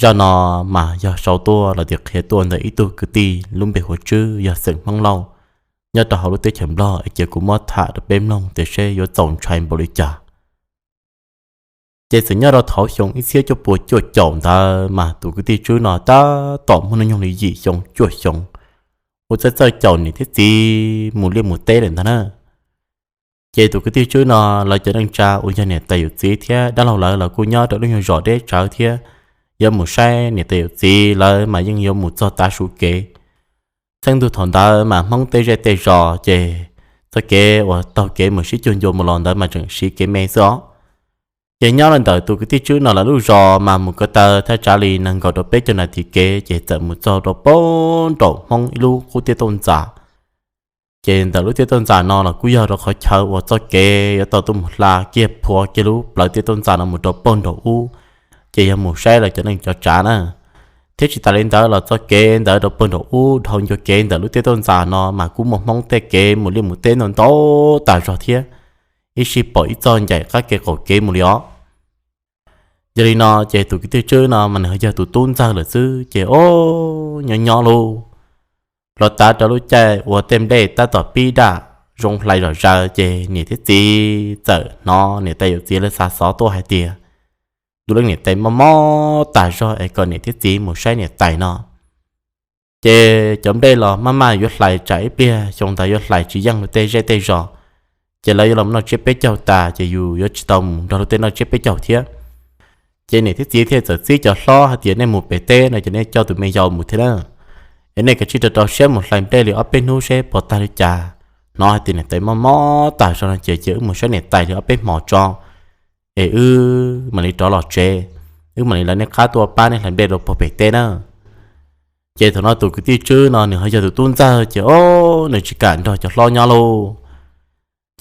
Zaj no mas yog sau tuaj los tias qhia tuaj ntawm ib tug kwv tij lub npe hu ua Tswb, yog xeem Hmoob Lauj, nyob rau hauv lub teb chaws Nplog, es cia kuv muab tham rau peb mloog tias seb yuav txaus ntshai npaum li cas. Ces txawm nyob rau thaum xyoo ib txhiab cuaj pua cuaj caum ntawd mas tus kwv tij Tswb no tab tom muaj hnub nyoog li yim xyoo cuaj xyoo, ua txawj txawj caum niam thiab txiv mus liaj mus teb lawm ntag na. Ces tus kwv tij Tswb no lawv cov neej tsa uas yog niam tais yawm txiv thiab dab laug lawv los kuj nyob rau lub nyuag zos deb tsawv thiab, yuav mus saib niam tais yawm txiv lawv mas yeej yuav mus txog tav su kev. Txheej ntuj thaum ntawd mas Hmoob tej zej tej zos ces txoj kev uas taug kev mus sib cuag ncua mus los ntawd mas tseem siv kev me xwb os. Ces nyob rau ntawm tus kwv tij Tswb no lawv lub zos mas mus ko taw thaj tsam li nees nkaum rau peb caug nas this kev ces txawm mus txog rau pem nraum Hmoob ib lub qub tiaj tauj ntxas. Ces ntawm lub tiaj tauj ntxas no los kuj yog rau qhov chaw uas txoj kev yuav tau tuaj mus hla kiag phua kiag lub plawv tiaj tauj ntxas no mus rau pem nraum ub, ces yog mus saib lawv cov neej cov tsav na. Thiab tsis tas li ntawd los txoj kev ntawd rau pem nraum ub dhau ncua kev ntawm lub tiaj tauj ntxas no mas kuj muaj Hmoob tej kev mus liaj mus teb ntau ntau tas zog thiab, ib sij pom ib txoj ncaim qab kev qaum kev mus li os. Yog li no ces tus kwv tij Tswb no mas nws ho yog tus tub ntxawg lawm xwb ces o, nyob nyob lauj, los tav rau lub caij uas tej nplej tab tom pib daj zoo hlais zom zaws ces niam thiab txiv txawm hnov niam tais yawm txiv lawv xav xov tuaj hais tias tus leej niam tais mob mob tas zog es kom niam thiab txiv mus saib niam tais no. Ces cov nplej los maj maj yuav hlais tsam ib pliag xyoo ntawd yuav hlais tsis yeej rau tej zej tej zos, ces lawv yuav los noj tsiab peb caug tas ces yus yuav tsis tau mus nrog luag tej noj tsiab peb caug thiab. Ces niam thiab txiv thiaj txawm txib cov hlob hais tias nej mus pem teb no ces nej coj tus me yau mus thiab na, es nej kav tsij rau rau siab mus hlais nplej li ob peb hnub seb puas tag li cas. Hnov hais tias niam tais mob mob tas zog no ces cia wb mus saib niam tais li ob peb hmos tso, es wb mam li rov los tsev, wb mam li lawv nej qab tuaj pab nej hlais nplej rau puag pem teb na. Ces thaum no tus kwv tij Tswb no nws ho yog tus tub ntxawg ces o, nws tsis kam nrog cov hlob nyob lauj.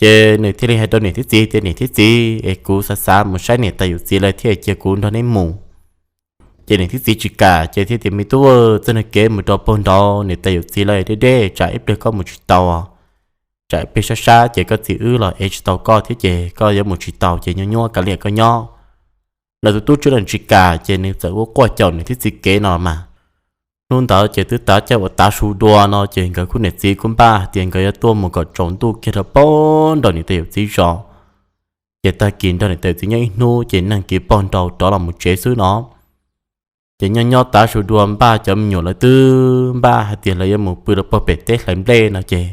Ces nws thiaj li hais rau niam thiab txiv tias niam thiab txiv es kuv xav xav mus saib niam tais yawm txiv lawv thiaj cia kuv nrog neb mus. Ces niam thiab txiv tsis kam ces thiaj tias me tub, txoj kev mus rau puag nraud niam tais yawm txiv lawv deb deb tsam ib pliag koj mus tsis tau, tsam ib pliag sab sab ces koj txiv wb los ev tsis tau koj thiab ces koj yuav mus tsis tau ces nyuaj nyuaj kav liam koj nyob. Lawv tus tub Tswb los tsis kam ces nws txawm ua quaj caum niam thiab txiv kev no mas. Hnub ntawd ces twb tav caij uas tav su dua no ces nkawd khub niam txiv kuj npaj hais tias nkawd yuav tuaj mus kom tsaus ntuj kiag rau puag nraum niam tais yawm txiv zos. Ces tag kis nrog niam tais yawm txiv nyob ib hnub ces neeg kiv pog nrau rov los mus tsev xwb no. Ces nyob nyob tav su dua npaj cov me nyuam lawv twb npaj hais tias lawv yuav mus pw rau puag pem teb hlais nplej no ces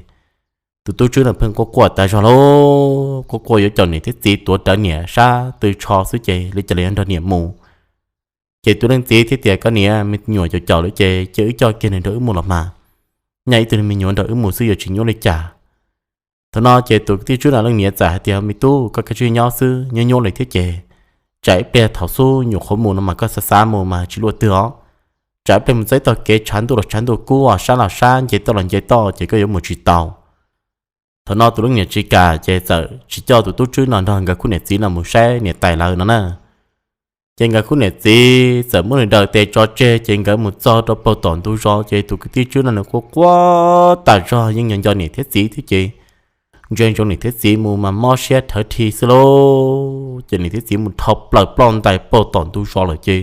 tus tub Tswb no pheej quaj quaj tas zog lauj, quaj quaj yuav caum niam thiab txiv tuav rawv niam sab tw tsho xwb ces li cas los yuav nrog niam mus. Ces tus leej txiv thiaj tias koj niam, me nyuam caum caum lawm ces cia wb coj kiag nws nrog wb mus los mas, nyaj ib tug me nyuam nrog wb mus xwb yuav tsis nyuaj li cas. Thaum no ces tus kwv tij Tswb no leej niam txawm hais tias me tub, koj kav tsij nyob xwb, nyuaj nyuaj li thiab ces tsam ib pliag thaum xub nyuam qhuav mus no mas koj xav xav mus mas tsis luaj twg os. Tsam ib pliag mus txog ib tog kev tshav ntuj los tshav ntuj kub, sab los sab, nce toj los nce toj ces koj yuav mus tsis tau. Thaum no tus leej niam tsis kam ces txawm tsis coj tus tub Tswb no nrog nkawd khub niam txiv no mus saib niam tais lawv no na. Ces nkawd khub niam txiv txawm muab nws daws tes tso tseg ces nkawd mus txog rau puag tom ntug zos ces tus kwv tij Tswb no nws quaj quaj tas zog yeej nco nco niam thiab txiv thiab ces ntsia ntsoov niam thiab txiv mus mas mob siab rhawv rhi xwb lauj. Ces niam thiab txiv mus dhau plaws ploj ntais puag tom ntug zos lawm ces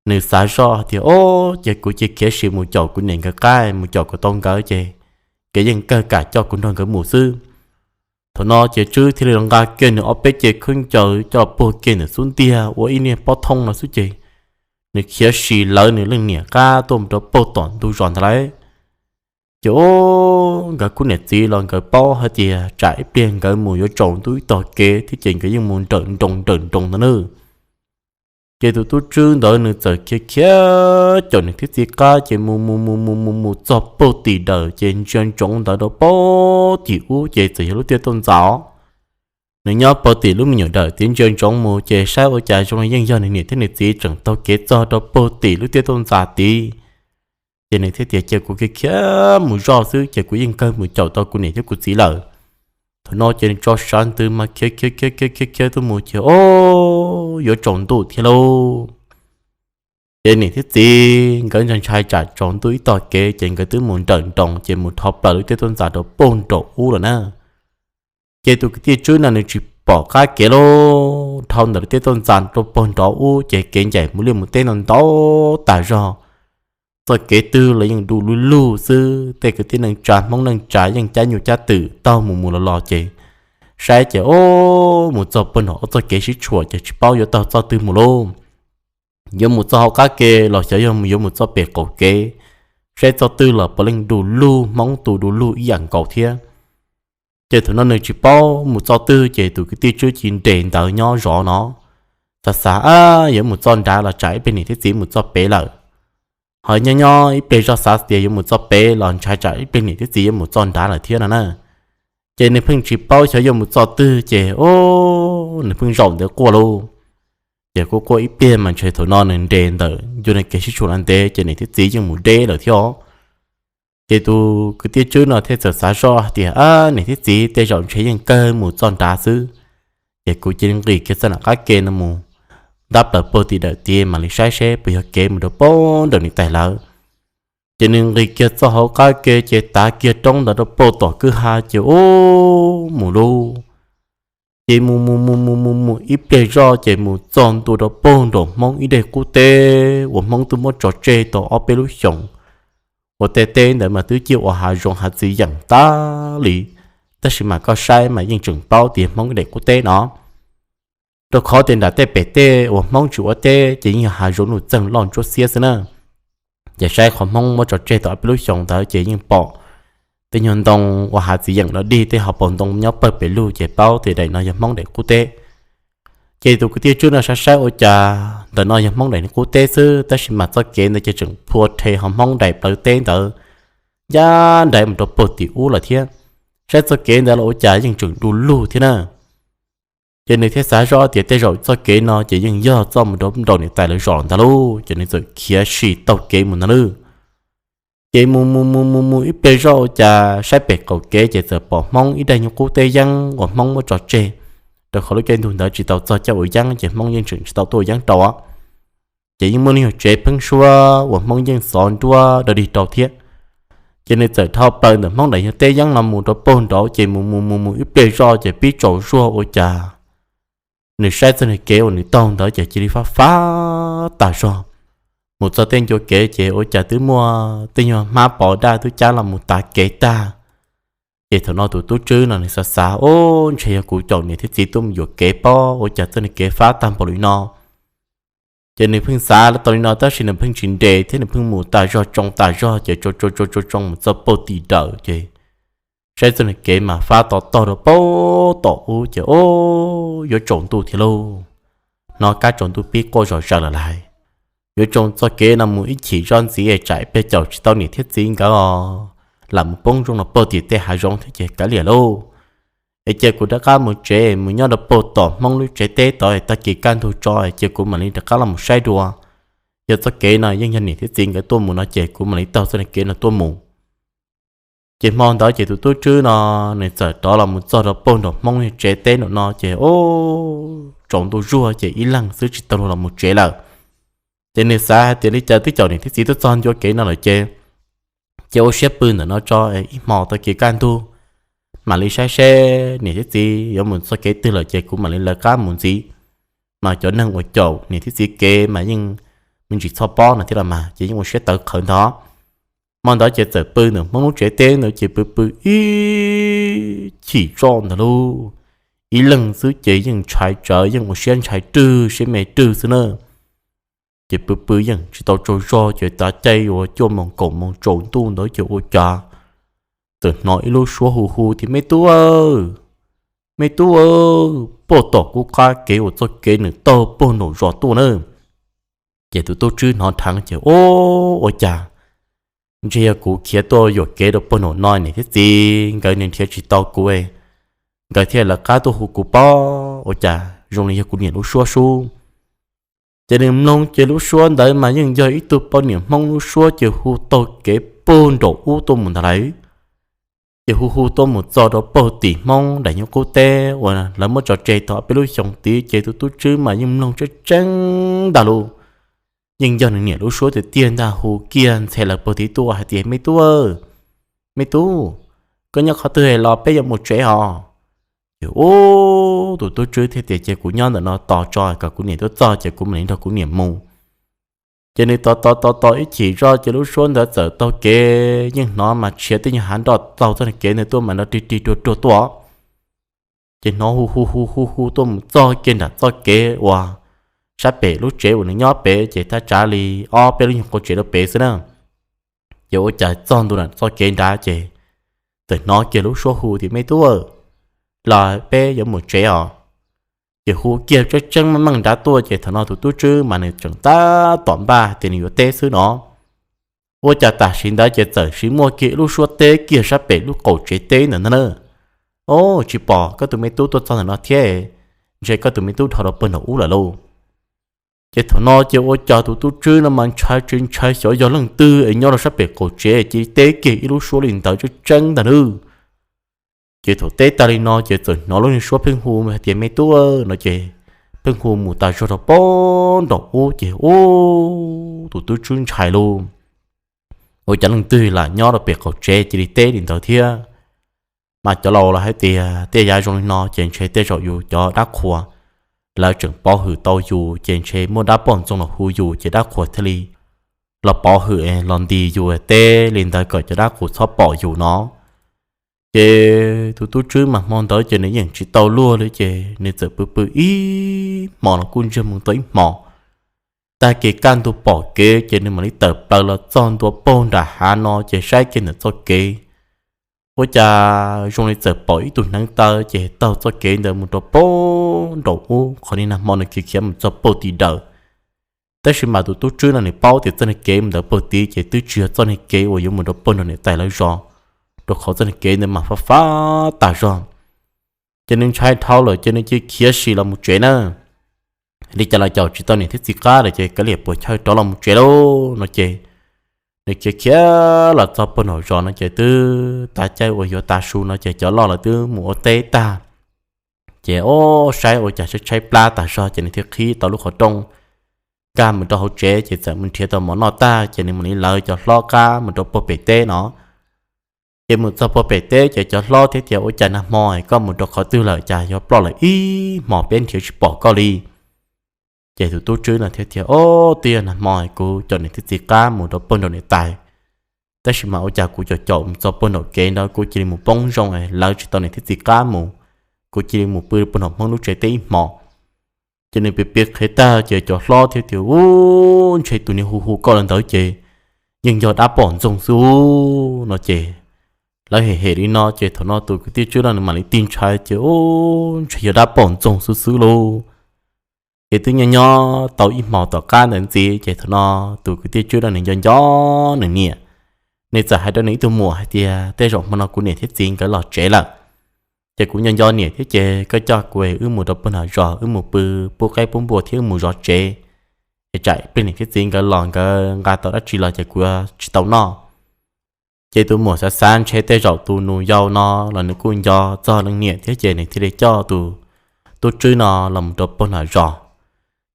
nws xav zoj tias o, ces kuv cia khiav sim mus caum kuv niam nkawd qab, mus caum kom tau nkawd ces nkawd yeej kawg kam coj kuv nrog nkawd mus xwb. Thaum no ces Tswb thiaj li los nqa kiag nws ob peb ce khaub ncaws coj los puag kiag ntawm xub ntiag ua ib niag pob thooj no xwb ces nws khiav sim lawv nws leej niam qab tuaj mus rau puag tom ntug zos ntag lauj. Ces o, nkawd khub niam txiv los nkawd paub hais tias tsam ib pliag nkawd mus yuav tsaus ntuj ib tog kev thiab ces nkawd yeej mus nrawm nroos nrawm nroos ntag nawb. Ces tus tub Tswb ntawd nws txawm khiav khiav caum niam thiab txiv qab ces mus mus mus mus mus mus txog puag tim dawm ces ntsia ntsoov ntawd rau puag tim ub ces txawm yog lub tiaj tauj ntxas. Nws nyob puag tim lub me nyuam dawm tid ntsia ntsoov mus ces saib ua cas zoo li yeej yog nws niam thiab nws txiv tseem taug kev txog rau puag tim lub tiaj tauj ntxas tid. Ces nws thiaj tias cia kuv khiav khiav mus zoj xwb ces kuv yeej kawg mus caum tau kuv niam thiab kuv txiv lawm. Thaum no ces nws tso siab ntws mas khiav khiav khiav khiav khiav khiav tuaj mus ces o, yuav tsaus ntuj thiab lauj. Ces niam thiab txiv nkawd ntshai ntshai tsam tsaus ntuj ib tog kev ces nkawd twb mus nrawm nroos ces mus dhau plaws lub tiaj tauj ntxas rau puag nraum ub lawm na. Ces tus kwv tij Tswb no nws tsis pom qab kev lauj, dhau ntawm lub teb tuaj ntxa rau puag nrov ub ces kev ncaim mus liaj mus teb ntau ntau tas zog. Txoj kev twg los yeej du lug lug xwb, tej kwv tij neej tsa Hmoob neej tsa yeej cab nyuj cab twm taug mus mus los los ces saib ces ub, mus txog puag nram ob txoj kev sib tshuam ces tsis paub yuav taug txoj twg mus lauj. Yuav mus txoj hauv qab ke los xyov yog yuav mus txoj pem qaum kev, saib txoj twg los puav leej du lug, Hmoob tu du lug ib yam nkaus thiab. Ces thaum no nws tsis paub mus txoj twg ces tus kwv tij Tswb cia li nres ntawd nyob zov no, xav xav, ab, yuav mus txoj nrad los tsam ib pliag niam thiab txiv mus txoj pem lawm. Ho nyob nyob ib pliag zoj xav tias yuav mus txoj pem los ntshai tsam ib pliag niam thiab txiv yuav mus txoj nrad lawm thiab no na. Ces nws pheej tsis paub xyov yuav mus txoj twg ces ub, nws pheej zaum ntawd quaj lauj. Ces kuj quaj ib pliag mas ntshe thaum no nws nres ntawm ncua kev sib tshuam no ntev ces niam thiab txiv yeej mus deb lawm thiab os. Ces tus kwv tij Tswb no thiaj txawm xav zoj hais tias, ab, niam thiab txiv tej zaum ntshe yeej kawg mus txoj nrad xwb. Ces kuv cia li nqis kiag txoj nram qab ke no mus ntab plaws puag tim dawm tiag mam li saib seb puas yog kev mus rau puag nraum niam tais lawv. Ces nws nqis kiag txoj hauv qab ke ces tav kiag roob ntawd rau puag tom kwj ha ces ub, mus lauj. Ces mus mus mus mus mus mus ib pliag zoj ces mus txog ntua rau puag nraum Hmoob ib daim qub teb uas Hmoob twb muab tso tseg tau ob peb lub xyoos, uas tej teb ntawd mas twb ciaj ua hav zoov hav txiv yeem tas li, tab sis mas koj saib mas yeej tseem paub tias Hmoob ib daim qub teb no. Rau qhov tias nram tej pem tej uas Hmoob tsis ua teb ces yeej yog hav zoov nuj txeeg loj ntsuab xiab xwb na. Ces saib qhov Hmoob muab tso tseg tau ob peb lub xyoos ntawd ces yeej pom tej nyuag ntoo ua hav txiv yeem los dig, tej hauv paus ntoo nyob pawg pes lug ces paub tias daim no yog Hmoob daim qub teb. Ces tus kwv tij Tswb no saib saib ua cas ntawm no yog Hmoob daim qub teb xwb, tab sis mas txoj kev ntawd ces tseem phua rhe ho Hmoob daim plawv teb ntawd ncaj nraim mus rau puag tim ub lawm thiab. Saib txoj kev ntawd los ua cas yeej tseem du lug thiab na. Ces nws thiaj xav zoj tias tej zaum txoj kev no ces yeej yog txoj mus rau nraum niam tais lawv zos ntag lauj, ces nws txawm khiav sim taug kev mus ntag lauj. Ces mus mus mus mus mus ib pliag zoj ua cas saib pem qaum kev ces txawm pom Hmoob ib daim nyuag qub teb yeeb uas Hmoob muab tso tseg, rau qhov lub caij ntuj ntawd tsis tau txog caij ua yeeb ces Hmoob yeej tseem tsis tau tuaj ua yeeb rau os. Ces yeej muaj niag tsev pheeb suab uas Hmoob yeej xov nruab dog dig rau thiab. Ces nws txawm dhau plaws ntawm Hmoob daim nyuag teb yeeb no mus rau puag nraud ces mus mus mus mus ib pliag zoj ces pib tsaus zuag ua cas nws saib txoj niag kev uas nws taug ntawd ces cia li fab fab tas zog. Mus txog tej ncua kev ces ua cas twb muaj tej nyuag hmab pos daj twb cab los mus tav kev tag. Ces thaum no tus tub Tswb no nws xav xav, ub, ntshe yog kuv caum niam thiab txiv tuaj mus yuam kev pob ua cas txoj niag kev fab tag npaum li no. Ces nws pheej xav tau li no tab sis nws pheej tsis nres thiab nws pheej mus tas zog tsoo tas zog ces tsoo tsoo tsoo tsoo mus txog puag tim dawm ces saib txoj niag kev mas fab to tog rau puag tom ub ces ub, yuav tsaus ntuj thiab lauj. Hnov kab tsaus ntuj pib quaj zom zaws lawm lauj. Yuav tsoo txoj kev no mus ib chim zoj ntxiv es tsam peb caum tsis tau niam thiab txiv nkawd os, lam mus poob zoo rau puag tim tej hav zoov thiab ces kav liam lauj. Es cia kuv rov qab mus tsev mus nyob rau puag tom Hmoob lub tsev teb tod, tag kis kaj ntug tso ces kuv mam li rov qab los mus saib dua. Yog txoj kev no yeej yog niam thiab txiv nkawd tuaj mus no ces kuv mam li taug txoj kev no tuaj mus. Ces hmo ntawd ces tus tub Tswb no nws txawm rov los mus txog rau puag nram Hmoob tsev teb nram no ces ub, tsaus ntuj zuag ces ib leeg xwb tsis tau luag los mus tsev lawm. Ces nws xav hais tias li cas twb caum niam thiab txiv tuaj txog ncua kev no lawm ces, ces ua siab pw ntawm no tso, ib hmo tag kis kaj ntug mam li saib seb niam thiab txiv yuav mus txoj kev twg lawm ces kuv mam li lawv qab mus ntxiv. Mas cov neeg uas caum niam thiab txiv kev mas yeej me ntsis txhob pob no thiab los mas ces yeej ua siab tawv qhawv ntawd. Hmo ntawd ces txawm pw ntawm Hmoob lub tsev teb ntawd ces pw pw ib chim zoj ntawd lauj, ib leeg xwb ces yeej ntshai tsawv, yeej ua siab ntshai rwg siab me rwg xwb na. Ces pw pw yeej tsis tau tsaug zog ces tav caij uas cuaj moos kaum moos tsaus ntuj ntawd ces ua cas txawm hnov ib lub suab hu hu tias, me tub, me tub, puag tom kuv qab kev uas txoj kev nws taug puag nraum zos tuaj na. Ces tus tub Tswb hnov dheev ces, ub, ua cas ntshe yog kuv khiav tuaj yuam kev rau puag nraum no niam thiab txiv nkawd nrhiav tsis tau kuv, nkawd thiaj lawv qab tuaj hu kuv pob, ua cas zoo li yog kuv niam lub suab sub. Ces nws mloog ces lub suab ntawd mas yeej yog ib tug poj niam Hmoob lub suab ces hu taug kev puag nraum ub tuaj mus ntag lauj. Ces hu hu tuaj mus txog rau puag tim Hmoob daim nyuag qub teb uas lawv muab tso tseg tau peb lub xyoos tid ces tus tub Tswb mas yeej mloog tseeb tseeb ntag lauj. Yeej yog nws niam lub suab tiag tiag ntag hu kiag ntxhe lawv puag tid tuaj hais tias, me tub, me tub, koj nyob qhov twg los peb yuav mus tsev os. Ces ub, tus tub Tswb thiaj tias, Ces kuv nyob ntawm no tos tso, kom kuv niam tuaj txog ces kuv mam li nrog kuv niam mus. Ces nws tos tos tos tos ib chim zoj ces lub suab ntawd txawm taug kev, yeej hnov mas tshiav tej nyuag hav nroj taug txoj kev ntawd tuaj mas nrov rig rig ruag ruag tuaj. Ces hnov hu hu hu hu hu tuaj mus txog kiag nram txoj kev uas sab pem lub tsev uas nws nyob pem ces thaj tsam li ob peb lub nyuag qhov tsev rau pem xwb na. Ces ua cas txog ntua nram txoj kev nrad ces txawm hnov kiag lub suab hu tias, Me tub, los peb yuav mus tsev os. Ces hu kiag tseeb tseeb meej meej nrad tuaj ces thaum no tus tub Tswb mas nws tseem tab tom npaj tias nws yuav teb xwb no. Ua cas tam sim ntawd ces txawm sis muaj kiag ib lub suab teb kiag sab pem lub qaum tsev teb ntawd ntag na. Ob, tsis pom koj tus me tub tuaj txog ntawm no thiab, ntshe koj tus me tub dhau rau pawg nram ub lawm lauj. Ces thaum no ces ua cas tus tub Tswb no mas ntshai tsis ntshai xyov yog leej twg es nyob rau sab pem qaum tsev cia li teb kiag ib lub suab li ntawd tseeb tseeb ntag nawb. Ces thaum teb tag li no ces txawm hnov lub niag suab pheej hu hais tias, Me tub, no ces pheej hu mus tas zog rau pem nraum ub ces ub, tus tub Tswb ntshai lauj. Ua cas leej twg lam nyob rau pem qaum tsev cia li teb li ntawd thiab? Mas cov laus los hais tias tej yam zoo li no ces ntshe tej zaum yus cov dab qhuas lawv tseem pov hwm tau yus ces ntshe muaj dab poj ntxoog los hu yus ces dab qhuas thiaj li los pov hwm los ntis yus teb li ntawd kom cov dab qhuas txhob pom yus no. Ces tus tub Tswb mas hmo ntawd ces nws yeej tsis tau luag li ces nws txawm pw pw ib hmos los kuj ntsiag mus tau ib hmos. Tag kis kaj ntug pom kev ces nws mam li tawm plaws los txog ntua pem nram hav no ces saib kiag ntawm txoj kev, ua cas zoo li txawm pom ib tug hneev taw ces taug txoj kev ntawd mus rau pem nraum ub qhov niag nag hmo nws khiav khiav mus txog pem tim dawm. Tab sis mas tus tub Tswb no nws paub tias txoj niag kev mus ntawd pem tid ces twb tsis yog txoj niag kev uas yuav mus rau pem nraum niam tais lawv zos, rau qhov txoj niag kev ntawd mas fab fab tas zog. Ces nws ntshai dhau lawm ces nws cia li khiav sim los mus tsev na. Li cas los caum tsis tau niam thiab txiv qab lawm ces kav liam puas chawj rov los mus tsev lauj no ces nws khiav khiav los txog pem nraum zos no ces twb tav caij uas yuav tav su no ces cov loj lawv twb mus ua teb tag. Ces ob saib ua cas tshaib tshaib plab tas zog ces nws thiaj qhib tau lub qhov rooj nkag mus rau hauv tsev ces txawm mus nrhiav tau mov noj tag ces nws mam li lawv cov hlob qab mus rau pem teb no. Ces mus txog pem teb ces cov hlob thiaj tias, Ua cas nag hmo koj mus rau qhov twg lawm, cas yuav ploj lawm ib hmos peb nrhiav tsis pom koj li? Ces tus tub Tswb no thiaj tias, Ob, twb yog nag hmo kuv caum niam thiab txiv qab mus rau pem nraum niam tais, tab sis mas ua cas kuv caum caum mus txog pem nraum kev ntawd kuv cia li mus poob zoo lawv tsis tau niam thiab txiv qab mus, kuv cia li mus pw pem nraum Hmoob lub tsev teb ib hmos. Ces nws piav piav qhia tag ces cov hlob thiaj tias, Ub, ntshe tus niag hu hu koj li ntawd ces yeej yog dab poj ntxoog xwb no ces lawv hem hem li no ces thaum no tus kwv tij Tswb no nws mam li tig ntshai ces, Ub, ntshe yog dab poj ntxoog xwb xwb lauj. Ces twb nyob nyob tau ib hmos tom qab ntawd ntxiv ces thaum no tus kwv tij Tswb no nws nco nco nws niam, nws txawm hais rau nws ib tug muam hais tias, Tej zaum hmo no kuv niam thiab txiv nkawd los tsev lawm, ces kuv nco nco niam thiab ces koj coj kuv wb mus rau pem nram zos wb mus pw pub qaib pub npua thiab wb mus zov tsev es tsam pliag niam thiab txiv nkawd los nkawd nqa tau dab tsi los ces kuv tsis tau noj. Ces tus muam xav xav ntshe tej zaum tus nus yau no los nws kuj nco txog leej niam thiab ces nws thiaj li coj tus tub Tswb no los mus rau pem nram zos.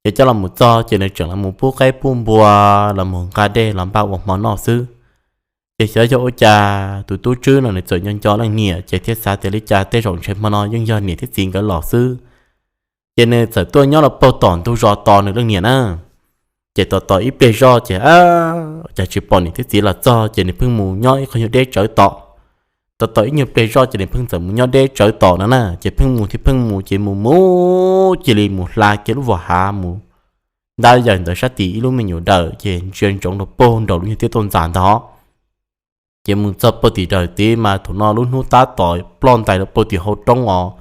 Ces coj los mus txog ces nws tseem los mus pub qaib pub npua, los mus nqa dej los npaj ua hmo noj xwb. Ces xyov yog ua cas tus tub Tswb no nws txawm nco nco leej niam ces thiaj xav tias li cas tej zaum ntshe hmo no yeej yog niam thiab txiv nkawd los xwb. Ces nws txawm tuaj nyob rau pem tom ntug zos tos nws leej niam na. Ces tos tos ib pliag zoj ces cas tsis pom niam thiab txiv los txog ces nws pheej mus nyob ib qho nyuag deb tsawv tom. Tos tos ib nyuag pliag zoj ces nws pheej txawm mus nyob deb tsawv tom no na, ces pheej mus thiab pheej mus ces mus mus cia li mus hla kiag lub vos hav mus ntab yaws ntawd sab tim ib lub me nyuam dawm ces ntsia ntsoov rau pem nraum lub nyuag tiaj tuaj ntxas ntag. Ces mus txog pem tim dawm tid mas thaum no lub hnub tab tom ploj ntais rau pem tim hauv roob os.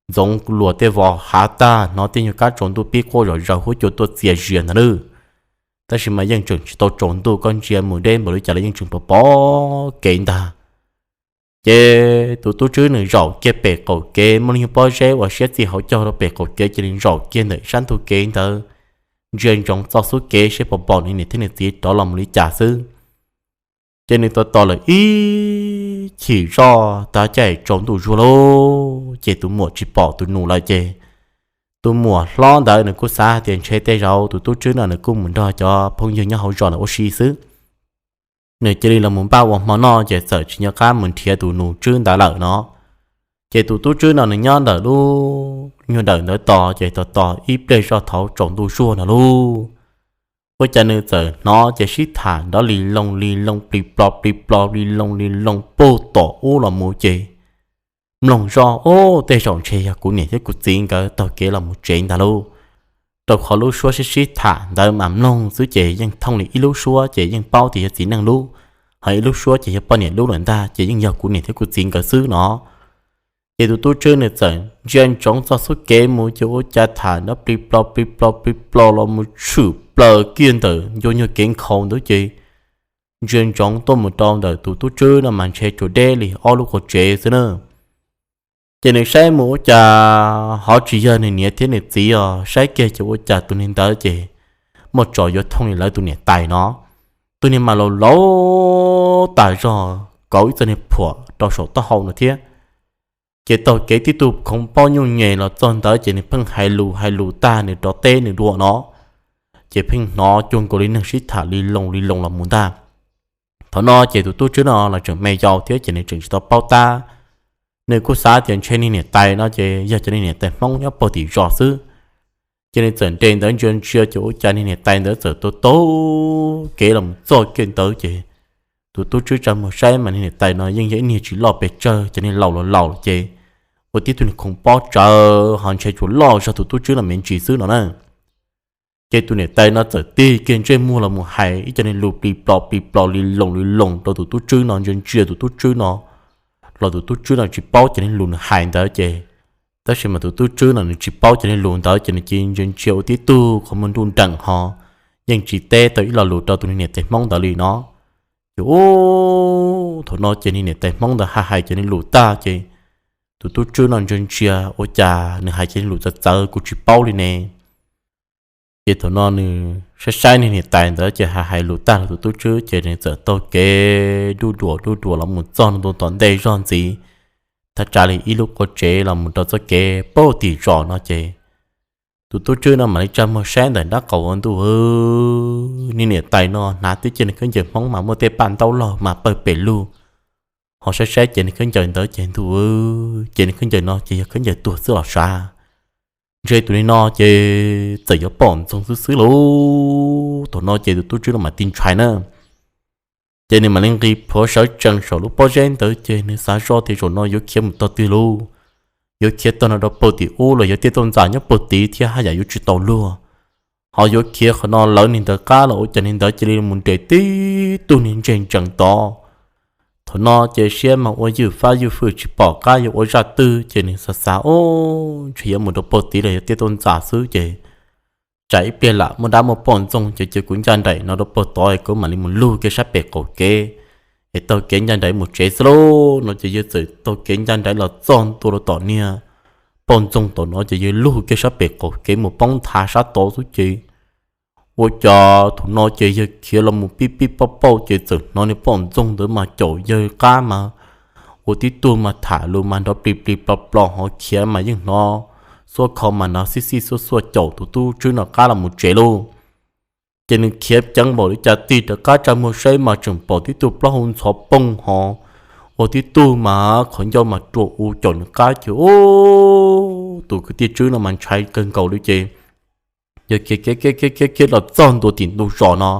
Ntxoov luas tej vos hav tag, hnov tej nyuag kab tsaus ntuj pib quaj zom zaws huab cua tuaj txias zias ntag nawb. Tab sis mas yeej tseem tsis tau tsaus ntuj, koj ntsia mus deb npaum li cas los yeej tseem pom pom kev ntag. Ces tus tub Tswb nws zaum kiag pem qaum kev, muaj lub nyuag pob zeb uas siab txij hauv caug rau pem qaum kev, ces nws zaum kiag ntawm sab ntug kev ntawd, ntsia ntsoov txoj xub kev seb puas pom nws niam thiab nws txiv rov los mus li cas xwb. Ces nws tos tos lawm ib chim zoj tab caij tsaus ntuj zuag lauj, ces tus muam tsis pom tus nus lawm ces tus muam hlob ntawd nws kuj xav hais tias ntshe tej zaum tus tub Tswb no nws kuj mus nrog cov phooj ywg nyob hauv zos ntawd ua si xwb. Nws cia li los mus npaj ua hmo noj ces txawm tsis nco qab mus nrhiav tus nus Tswb ntawd lawm no. Ces tus tub tswb no nws nyob ntawm lub nyuag dawm ntawd tos, ces tos tos ib pliag zoj thaum tsaus ntuj zuag no lauj, ua cas nws txawm hnov ces sib tham nrov li loo li loo pli plo pli plo li loo li loo puag tom ub los mus ces mloog zoj, Ub, tej zaum ntshe yog kuv niam thiab kuv txiv nkawd taug kev los mus tsev ntag lauj. Rau qhov lub suab sib sib tham ntawd mas mloog xwb ces yeej thooj li ib lub suab ces yeej paub tias yog txiv neej lub, ho ib lub suab ces yog poj niam lub lawm ntag, ces yeej yog kuv niam thiab kuv txiv nkawd xwb no. Ces tus tub tswb nws txawm ntsia ntsoov txoj xub kev mus ces ua cas tham nrov pli plo pli plo pli plo los mus tshwm plaws kiag ntawm ncua nyuag kev nkhaus ntawd ces ntsia ntsoov tuaj mus rau ntawm tus tub tswb no mas ntshe tsuas deb li ob lub qhov tsev xwb na. Ces nws saib mus ua cas ho tsis yog nws niam thiab nws txiv os, saib kiag ces ua cas tus niag ntawd ces muaj tsos yuav thooj li lawv tus niam tais no. Tus niag mas laus laus tas zog, kauv ib txoj niag phuam rau saum taub hau no thiab. Ces taug kev tib tug khoov pob nyuj nyem los txog ntawd ces nws pheej hais lus hais lus tag nws rov teb nws dua no, ces pheej hnov cuag nkaus li neeg sib tham li loo li loo los mus ntag. Thaum no ces tus tub tswb no los tseem me yau thiab ces nws tseem tsis tau paub tab. Nws kuj xav tias ntshe niag niam tais no ces yog cov niag niam tais Hmoob nyob puag tim zos xwb. Ces nws txawm nres ntawd ntsia ntsia ces ua cas niag niam tais ntawd txawm taug taug kev los mus txog kiag ntawd ces tus tub tswb tsa muag saib mas niag niam tais no yeej yog ib niag tsis loj pes tsawg, cov niag laus los laus lawm ces ua tib tug niag khoov pob tsawv ho ntshe tsuas loj zog tus tub tswb no me ntsis xwb no na. Ces tus niam tais no txawm tig kiag ntsej muag los mus hais ib co niag lus pli plo pli plo li loo li loo rau tus tub tswb no, ntsia ntsia tus tub tswb no los tus tub tswb no tsis paub cov niag lus nws hais ntawd ces, tab sis mas tus tub tswb no nws tsis paub cov niag lus ntawd ces nws cia li ntsia ntsia ua tib tug qhov muag nruj nreem ho yeej tsis teb tau ib lo lus rau tus niag niam tais Hmoob ntawd li no. Ces ub, thaum no ces niag niam tais Hmoob ntawd hais hais cov niag lus tag ces tus tub tswb no ntsia ntsia ua cas nws hais cov niag lus txawv txawv kuv tsis paub li ne. Ces thaum no nws saib saib niag niam tais ntawd ces hais hais lus tag rau tus tub tswb ces nws txawm taug kev duj duas duj duas los mus txog ntua tom ntej zog ntxiv, thaj tsam li ib lub qua tsev los mus rau txoj kev puag tim zos no ces tus tub tswb no mam li tsa muag saib ntawm nraub qaum ua ntuj, niag niam tais no hnav tib ce niag khaub ncaws Hmoob mas muaj tej paj ntaub laug mas pawg pes lug, ho saib saib ces niag khaub ncaws ntawd ces ntuj, ces niag khaub ncaws no ces yog khaub ncaws tuag xwb los sav. Ntshe tus niag no ces txawm yuav poj ntxoog xwb xwb lauj. Thaum no ces tus tub tswb no mam tig ntshai na. Ces nws mam li nqis plhuav sawv tsees saum lub pob zeb ntawd ces nws xav zoj tias zaum no yuav khiav mus tog twg lauj. Yuav khiav tog no rau puag tim ub los yog tej toj ntxas nyob puag tid thiab haj yam yuav tsis tau luag. Ho yuav khiav qhov no lawv niag ntawd qab los ua cas niag ntawd cia li mus nres tib tug niag ntseg ntsees tod. Thaum no ces siab mas ua ywj fab ywj fwj tsis pom qab yuav ua zaj twg ces nws xav xav, Ub, ntshe yuav mus rau puag tid los yog tej toj ntxas xwb ces tsam ib pliag lam muaj dab muaj poj ntxoog ces cia kuv ncaj nraim no rau puag tod es kuv mam li mus lug kiag sab pem qaum kev es taug kev ncaj nraim mus tsev xwb lauj. No ces yawg txawm taug kev ncaj nraim los txog ntua rau tom niag poj ntxoog tom no ces yawg lug kiag sab pem qaum kev mus poob nthav sab tod xwb ces ua cas thaum no ces yawg khiav los mus pib pib pauj pauj ces txawm hnov niag poj ntxoog ntawd mas caum yawg qab mas ua tib tug mas tham lus mas nrov plis plis plos plos ho khiav mas yeej hnov xuab kho mas nrov xij xij xuaj xuaj caum tus tub tswb no qab los mus tsev lauj. Ces nws khiav ceev npaum li cas tig rov qab tsa muag saib mas tseem pom tib tug plaub hau ntxhov poog ho ua tib tug mas qhov ncauj mas ruam u caum nws qab ces ub, tus kwv tij tswb no mas ntshai kawg nkaus li ces yawg khiav khiav khiav khiav khiav los txog ntua tim ntug zos no.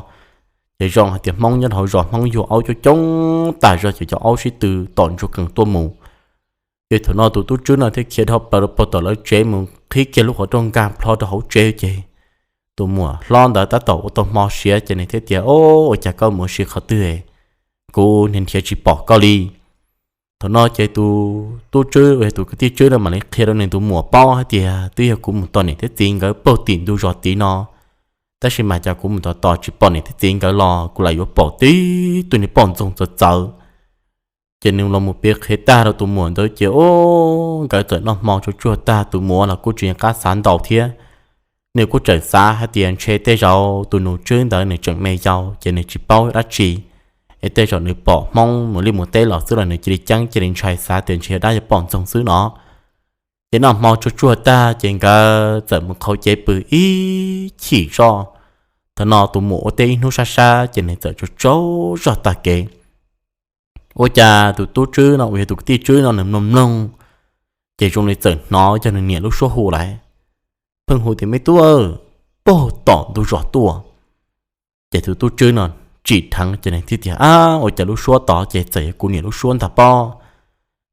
Ces zoo hais tias Hmoob nyob hauv zos Hmoob yuag aub coob coob tas zog ces cov aub sib tw tom ntsuag qees tuaj mus. Ces thaum no tus tub tswb no thiaj khiav dhau plaws rau puag tom lawv tsev mus qhib kiag lub qhov rooj nkag plho rau hauv tsev ces tus muam hlob ntawd tab tom ua tau hmo siav ces nws thiaj tias, Ob, ua cas koj mus ua si qhov twg? Kuv nrhiav nrhiav tsis pom koj li. Thaum no ces tus tub tswb, tus kwv tij tswb no mam li qhia rau nws tus muam paub hais tias, Twb yog kuv mus tos niam thiab txiv nkawd puag tim ntug zos tid no, tab sis mas cas kuv mus tos tos tsis pom niam thiab txiv nkawd los kuv lam yuav pom tib tug niag poj ntxoog txawv txawv. Ces nws los mus piav qhia tag rau tus muam ntawd ces, Ob, nkawd txawm noj hmo tsuag tsuag tag tus muam los kuj tsis nco qab xav ntau thiab. Nws kuj tseem xav hais tias ntshe tej zaum tus nus tswb ntawd nws tseem me yau ces nws tsis paub dab tsi, es tej zaum nws pom Hmoob mus liaj mus teb los xwb los nws cia li ceeb cia li ntshai xav tias ntshe yog dab yog poj ntxoog xwb no. Ces noj hmo tsuag tsuag tag ces nkawd txawm mus qhau cev pw ib chim zoj. Thaum no tus muam ua teb ib hnub sab sab ces nws txawm tsaug tsaug zog tag kev. Ua cas tus tub tswb no uas yog tus kwv tij tswb no nws mloog mloog Ces zoo li txawm hnov yog nws niam lub suab hu lawm, pheej hu tias, Me tub, puag tom ntug zos tuaj. Ces tus tub tswb no tsim dheev ces nws thiaj tias, Ab, ua cas lub suab tod ces txawm yog kuv niam lub suab ntag pob.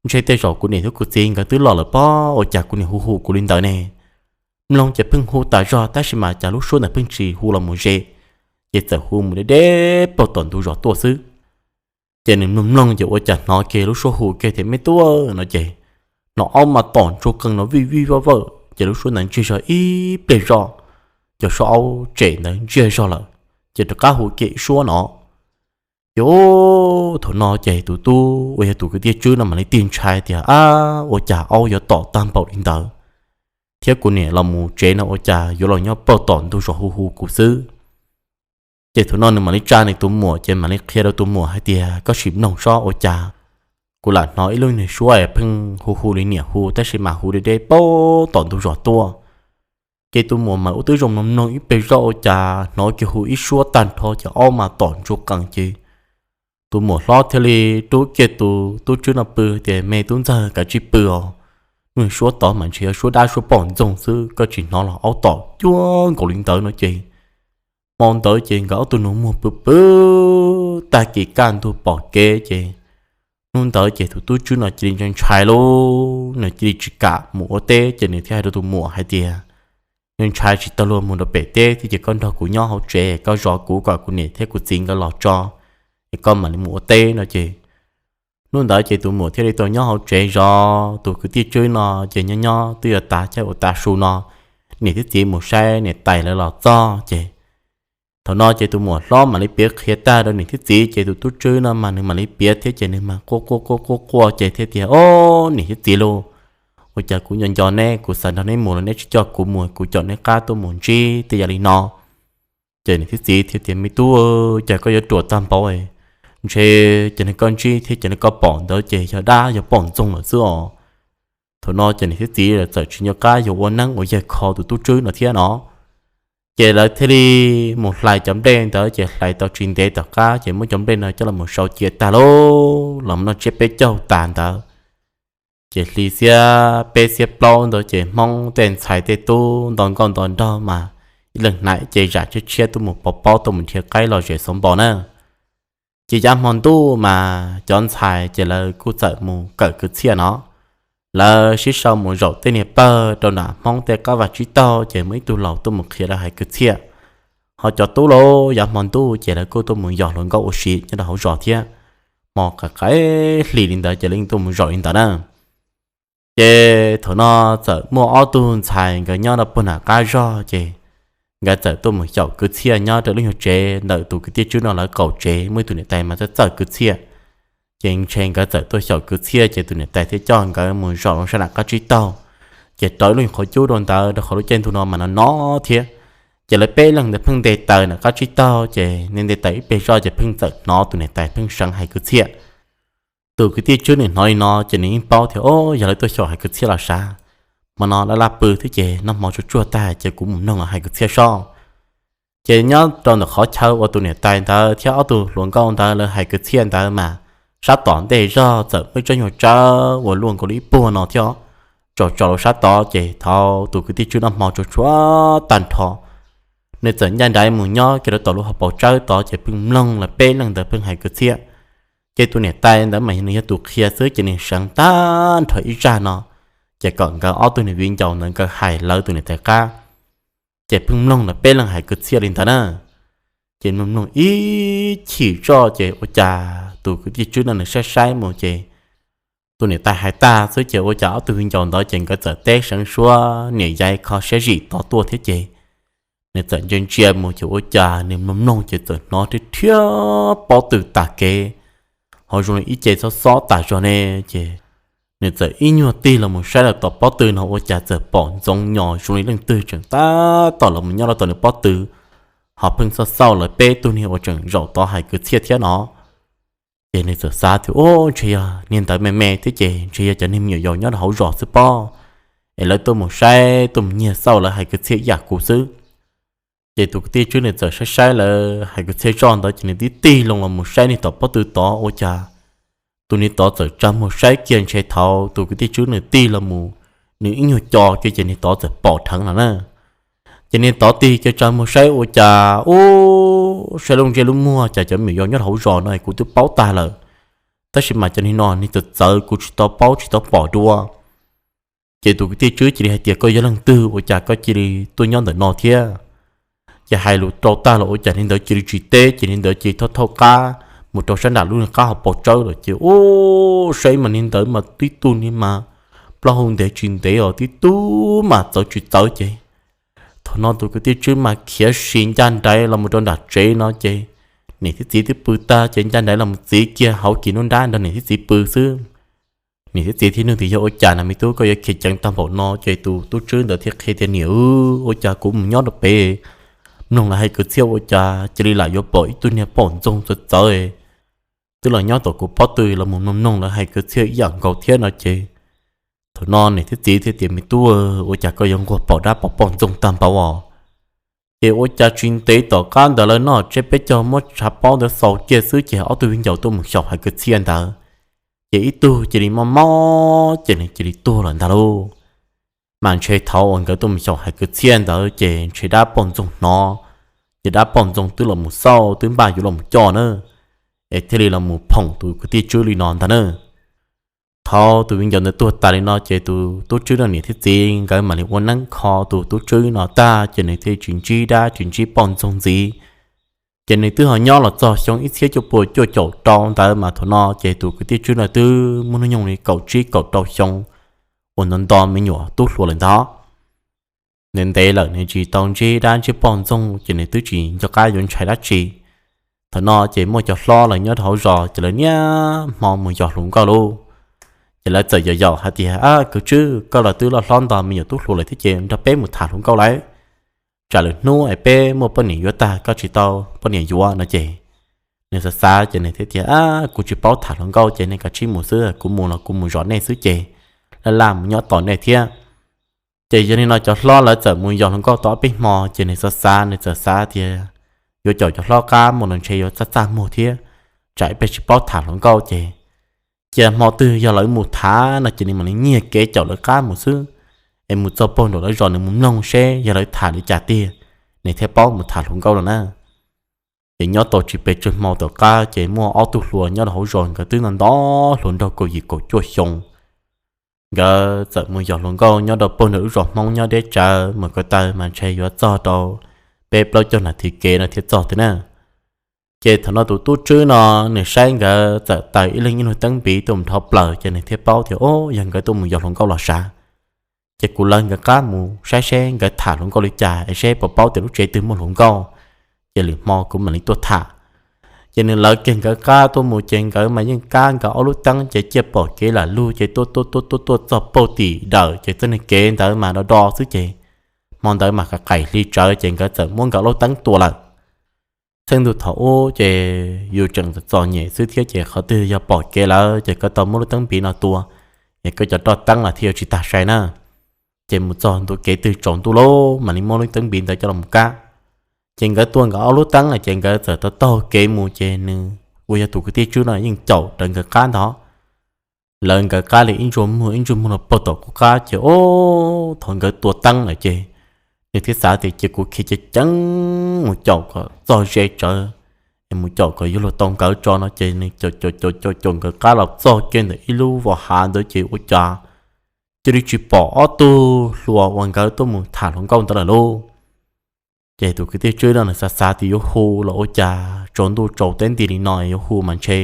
Ntshe tej zaum kuv niam thiab kuv txiv nkawd twb los lawm pob, ua cas kuv niam hu hu kuv li ntawd ne? Mloog ces pheej hu tas zog tab sis mas cas lub suab ntawd pheej tsis hu los mus ze, ces txawm hu mus deb deb puag tom ntug zos tuaj xwb. Ces nws mloog mloog ces ua cas hnov kiag lub suab hu kiag tias, Me tub, no ces hnov aub mas tom ntsuag qees no vij vij vaj vawj, ces lub suab ntawd ntsiag zog ib pliag zoj, cov suab aub tsem ntawd ntsiag zog lawm, ces rov qab hu kiag ib suab no. Ces thaum no ces tus tub uas yog tus kwv tij tswb no mam li tig ntshai tias, Ab, ua cas aub yuav tom tag npaum li ntawd, thiab kuv niam los mus tsev no ua cas yuav los nyob puag tom ntug zos hu hu kuv xwb? Ces thaum no nws mam li tsa nws tus muam ces mam li qhia rau tus muam hais tias, Koj sim mloog sob, ua cas kuv lam hnov ib lub niag suab pheej hu hu li niam hu tab sis mas hu deb deb puag tom ntug zos tuaj. Ces tus muam mas ua twb zoo mloog mloog ib pliag zoj ua cas hnov kiag hu ib suab tag nrho ces aub mas tom ntsuag qees ces tus muam hlob thiaj li rub kiag tus tub tswb no pw tias, Me tub ntxawg, kav tsij pw os, lub niag suab tod mas ntshe yog suab dab suab poj ntxoog xwb, koj tsis hnov los aub tom cuag nkaus li ntawd no ces hmo ntawd ces nkawd ob tug nus muag pw pw tag kis kaj ntug pom kev ces hnub ntawd ces tus tub tswb no cia li ntshai ntshai lauj, nws cia li tsis kam mus ua teb ces nws thiaj hais rau tus muam hais tias, Nws ntshai tsis tau luag mus rau pem teb thiab ces koj nrog kuv nyob hauv tsev, koj zov kuv kom kuv niam thiab kuv txiv nkawd los tso, es koj mam li mus ua teb no ces hnub ntawd ces tus muam thiaj li tau nyob hauv tsev zov tus kwv tij tswb no ces nyob nyob twb yuav tav caij ua tav su no, niam thiab txiv mus saib niam tais lawv los txog ces thaum no ces tus muam hlob mam li piav qhia tag rau niam thiab txiv ces tus tub tswb no mas nws mam li piav thiab ces nws mas quaj quaj quaj quaj quaj ces thiaj tias, Ob, niam thiab txiv lauj, ua cas kuv nco nco neb, kuv xav nrog neb mus los neb tsis coj kuv mus, kuv caum neb qab tuaj mus ntsib tej yam li no. Ces niam thiab txiv thiaj tias, Me tub, cas koj yuav ruam tag npaum, ntshe cov neeg koj ntsib thiab cov neeg koj pom ntawd ces yog dab yog poj ntxoog lawm xwb os. Thaum no ces niam thiab txiv txawm tsis nco qab yuav ua neeb ua yaig kho tus tub tswb no thiab no. Ces lawv thiaj li mus hlais cov nplej ntawd ces hlais tau tsis ntev tom qab ces muab cov nplej no coj los sau cia tag lauj, los noj tsiab peb caug tas ntawd ces hli xiab peb xiab plaub ntawd ces Hmoob tej ntxhais tej tub nto nkauj nto nraug mas ib leeg hnav ib ce zam tshiab tshiab tuaj mus pov pob tuaj mus nrhiav qaib los zem xov npos na. Ces yav hmo ntuj mas cov ntxhais ces lawv kuj txawm mus kawm kwv txhiaj no. Lawv sib sau mus zaum tej niag pawg rau nram Hmoob tej qab vaj tsib taug ces muaj ib tug laus tuaj mus qhia lawv hais kwv txhiaj. Ho cov tub lauj, yav hmo ntuj ces lawv kuj tuaj mus yos hluas nkauj ua si nyob rau hauv zos thiab. Hmo qaim qaim hli li ntawd ces lawv yeej tuaj mus zaum li ntawd na. Ces thaum no txawm muaj ob tug ntxhais nkawd nyob rau puag nram qab zog ces nkawd txawm tuaj mus xyaum kwv txhiaj nyob rau lub nyuag tsev ntawm tus kwv tij tswb no lawv qaum tsev, muaj ib tug niam tais mas txawj txawj kwv txhiaj. Ces ntshe nkawd txawm tuaj xyaum kwv txhiaj ces tus niam tais thiaj coj nkawd mus zaum rau sab nram qab tsib taug. Ces rau ib lub qhov cub rau ntawd rau qhov lub caij ntuj no mas no no thiab. Ces lawv peb leeg ntawd pheej nte taws nram qab tsib taug ces nte nte taws ib pliag zoj ces pheej txawm hnov tus niam tais pheej seev hais kwv txhiaj. Tus kwv tij tswb nws hnov li no ces nws yeej paub tias, O, yog lawv tuaj xyaum hais kwv txhiaj los sav. Hmo no laj laj pw thiab ces noj hmo tsuag tsuag tag ces kuv mus mloog lawv hais kwv txhiaj sob. Ces nyob rau ntawm qhov chaw uas tus niam tais ntawd thiab ob tug hluas nkauj ntawd lawv hais kwv txhiaj ntawd mas sab tom ntej zog txawm muaj ib tsob nyuag tsawb uas luaj nkaus li ib puag no thiab. Tsaus tsaus rau sab tod ces thaum tus kwv tij tswb noj hmo tsuag tsuag tag nrho, nws txawm ncaj nraim mus nyob kiag rau tom lub hauv paus tsawb tod ces pheej mloog lawv peb leeg ntawd pheej hais kwv txhiaj. Ces tus niam tais ntawd mas nws yog tus qhia xwb ces nws seev tag nrho ib zaj no, ces kom nkawd ob tug niag viv ncaus ntawd nkawd hais lawv tus niam tais qab. Ces pheej mloog lawv peb leeg hais kwv txhiaj li ntawd na. Ces mloog mloog ib chim zoj ces ua cas tus kwv tij tswb no nws saib saib mus ces tus niam tais hais tag xwb ces ua cas ob tug viv ncaus ntawd ces nkawd txawm teb seev suab niam yais kho siab zim tod tuaj thiab ces nws txawm ntsia ntsia mus ces ua cas nws mloog mloog ces txawm hnov rhiab rhiab pob tw tas kev, ho zoo li ib ce xob xob tas zog ne. Ces nws txawm ib nyuag tig los mus saib rau tom pob tw no ua cas txawm pom ntxoov nyos zoo li leej twg tseem tab tom los mus nyob rau tom nws pob tw, ho pheej xauj xauj lawv peb tug niag uas tseem zaum tod hais kwv txhiaj thiab no. Ces nws txawm xav tias, Ub, ntshe yog niag ntawd me me thiab ces ntshe yog cov niag me nyuam yaus nyob rau hauv zos xwb pob, es lawv tuaj mus saib tuaj mus nyiag xauj lawv hais kwv txhiaj ib yam kuv xwb. Ces tus kwv tij tswb nws txawm saib saib lawv hais kwv txhiaj zoj ntawd ces nws tib tig loo los mus saib niag tom pob tw tod ua cas Tus niag tod txawm tsa muag saib kiag ntshe thaum tus kwv tij Tswb nws tig los mus, nws ib nyuag co kiag ces niag tod txawm pom dheev lawm na. Ces niag tod tig kiag tsa muag saib ua cas, ub, saib lub ntsej lub muag cas cov me nyuam yaus nyob hauv zos no kuv twb paub tag lawm, tab sis mas cov niag no niag txawv txawv kuv tsis tau paub tsis tau pom dua. Ces tus kwv tij Tswb cia li hais tias, koj yog leej twg ua cas koj cia li tuaj nyob ntawm no thiab? Ces hais lus rau tag los ua cas niag ntawd cia li tsis teb, ces niag ntawd cia li thauj thauj qab mus rau sab nram lub qab hauv paus tsawb lawm ces ub, saib mas niag ntawd mas tib tug niag mas plaub hau ntev tsis ntev os, tib tug mas txawv tsis txawv ces thaum no tus kwv tij Tswb mas khiav si ncaj nraim los mus rau nram tsev no ces niam thiab txiv twb pw tag ces ncaj nraim los mus txiv kiag hauv kis nruab nrab nrog niam thiab txiv pw xwb. Niam thiab txiv thiaj nug tias, yog ua cas na me tub, koj yuav khiav ceev tag npaum no? Ces tus tub Tswb ntawd thiaj qhia tias, niam, ua cas kuv mus nyob rau pem mloog lawv hais kwv txhiaj ua cas cia li lam yuav pom ib tug niag poj ntxoog txawv txawv twb los nyob tom kuv pob tw los mus mloog mloog lawv hais kwv txhiaj ib yam nkaus thiab no ces thaum no niam thiab txiv thiaj tias, me tub, ua cas koj yuav nquag pom dab pom poj ntxoog tag npaum os? Ces ua cas tsis ntev tom qab ntawd lawv noj tsiab peb caug muab tshav pob ntawd xaus kiag xwb ces ob tug viv ncaus tuaj mus xyaum hais kwv txhiaj ntawd, ces ib tug cia li mob mob ces nws cia li tuag lawm ntag lauj. Mas ntshe thaum uas nkawd tuaj mus xyaum hais kwv txhiaj ntawd ces ntshe dab poj ntxoog hnov, ces dab poj ntxoog twb los mus xauj twb npaj yuav los mus coj na, es thiaj li los mus phoom tus kwv tij Tswb li no ntag na. Thaum tus viv ncaus ntawd tuag tas li no ces tus tub Tswb no niam thiab txiv nkawd mam li ua neeb kho tus tub Tswb no tag ces nws thiaj tsis ntsib dab tsis ntsib poj ntxoog ntxiv. Ces nws twb ho nyob los txog xyoo ib txhiab cuaj pua cuaj caum rau ntawd mas thaum no ces tus kwv tij Tswb no twb muaj hnub nyoog li kaum tsib kaum rau xyoo uas nto nto me nyuam tub hluas lawm ntag. Nws ntev lawm nws tsis tau ntsib dab ntsib poj ntxoog ces nws twb tsis nco qab yuav ntshai dab tsi. Thaum no ces muaj cov hlob lawv nyob rau hauv zos ces lawv niaj hmo mus yos hluas nkauj lauj. Ces lawv txawm yaum yaum hais tias, kwv Tswb, koj los twb loj hlob nto me nyuam tub hluas lawm thiab ces nrog peb mus tham hluas nkauj lauj, tsam lwm hnub es peb muaj poj niam yuav tag koj tsis tau poj niam yuav no ces nws xav xav ces nws thiaj tias, kuv tsis paub tham hluas nkauj ces nej kav tsij mus xwb, kuv mus los kuv mus zov nej xwb ces laj laj mus nyob tos nej thiab. Ces yog li no cov hlob lawv txawm mus yos hluas nkauj tau ob peb hmo ces nws xav xav, nws txawm xav tias yuav caum cov hlob qab mus los ntshe yuav txaj txaj muag thiab, tsam ib pliag tsis paub tham hluas nkauj ces cia hmo twg yog lawv mus tham no ces nws mam li nyiag kev caum lawv qab mus xwb, es mus txog puag nraum lawv zos nws mus mloog seb yog lawv tham li cas tiag, nws thiaj paub mus tham hluas nkauj no na. Ces nyob tau tsis pes tsawg hmo tom qab ces muaj ob tug hluas nyob rau hauv zos nkawd twb nto nto hluas nraug kaum yim kaum cuaj xyoo. Nkawd txawm mus yos hluas nkauj nyob rau puag nraum lub zos Hmoob nyob deb tsawv mus ko taw mas ntshe yuav txog rau peb plaub caug nas this kev no thiaj txog thiab na. Ces thaum no tus tub Tswb no nws saib nkawd txawm taws ib leeg ib lub teeb npiv tuaj mus dhau plaws ces nws thiaj paub tias, o, yog nkawd tuaj mus yos hluas nkauj los sav. Ces kuv lawv nkawd qab mus saib seb nkawd tham hluas nkauj li cas es seb puas paub tias lub tsev twg muaj hluas nkauj, ces lwm hmo kuv mam li tuaj tham. Ces nws lawv kiag nkawd qab tuaj mus ces nkawd mas yeej kab nkawd ob lub teeb ces ciaj pom kev lam lug ces tuaj tuaj tuaj tuaj tuaj txog puag tim dawm ces txoj niag kev ntawd mas do do xwb ces hmo ntawd mas qaim hli tsawv ces nkawd txawm muab nkawd ob lub teeb tua lawm. Txheej ntuj thaum ub ces yus tseem txom nyem xwb thiab ces qhov twg yog pom kev lawm ces koj tau muab lub teeb npiv no tua, es koj cov roj teeb los thiaj yuav tsis tag sai na. Ces mus txog ntua kev twg tsaus ntuj lawm mam li muab lub teeb npiv ntawd coj los kab. Ces nkawd tua nkawd ob lub teeb lawm ces nkawd txawm tau taug kev mus ces nws uas yog tus kwv tij Tswb no yeej caum rawv nkawd qab ntag. Lawv nkawd qab li ib ntsuas muag ib ntsuas muag los puag tom qub qab ces, o, thaum nkawd tua teeb lawm ces nws thiaj xav tias cia kuv khiav ceev ceev mus caum kom txog ze tsawv, es mus caum kom yuav luag tau nkawd tso no ces nws caum caum caum caum nkawd qab los txog kiag ntawm ib lub vos hav ntawd ces ua cas cia li tsis pom ob tug hluas uas nkawd tuaj mus tham hluas nkauj ntawd lawm lauj. Ces tus kwv tij Tswb no nws xav xav tias yuav hu los ua cas tsaus ntuj tsaus teb nti li no yuav hu mas ntshe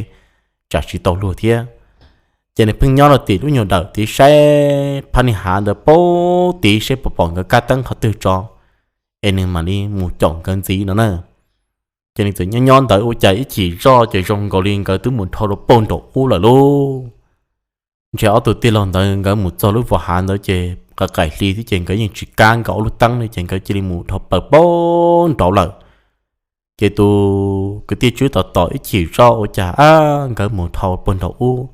tsam tsis tau luag thiab. Ces nws pheej nyob rau tim lub nyuag dawm tid saib phab niag hav ntawd puag tid seb puas pom nkawd kab teeb qhov twg tso, es nws mam li mus caum nkawd ntxiv no na. Ces nws txawm nyob nyob ntawd ua cas ib chim zoj ces zoo nkaus li nkawd twb mus dhau rau puag nraum ub lawm lauj. Ntshe ob tug tij laug ntawd nkawd mus txog lub vos hav ntawd ces qaim qaim hli thiab ces nkawd yeej tsis kab nkawd ob lub teeb li ces nkawd cia li mus dhau plaws puag nraud lawm. Ces tus kwv tij Tswb tos tos ib chim zoj ua cas ab nkawd mus dhau puag nraum ub,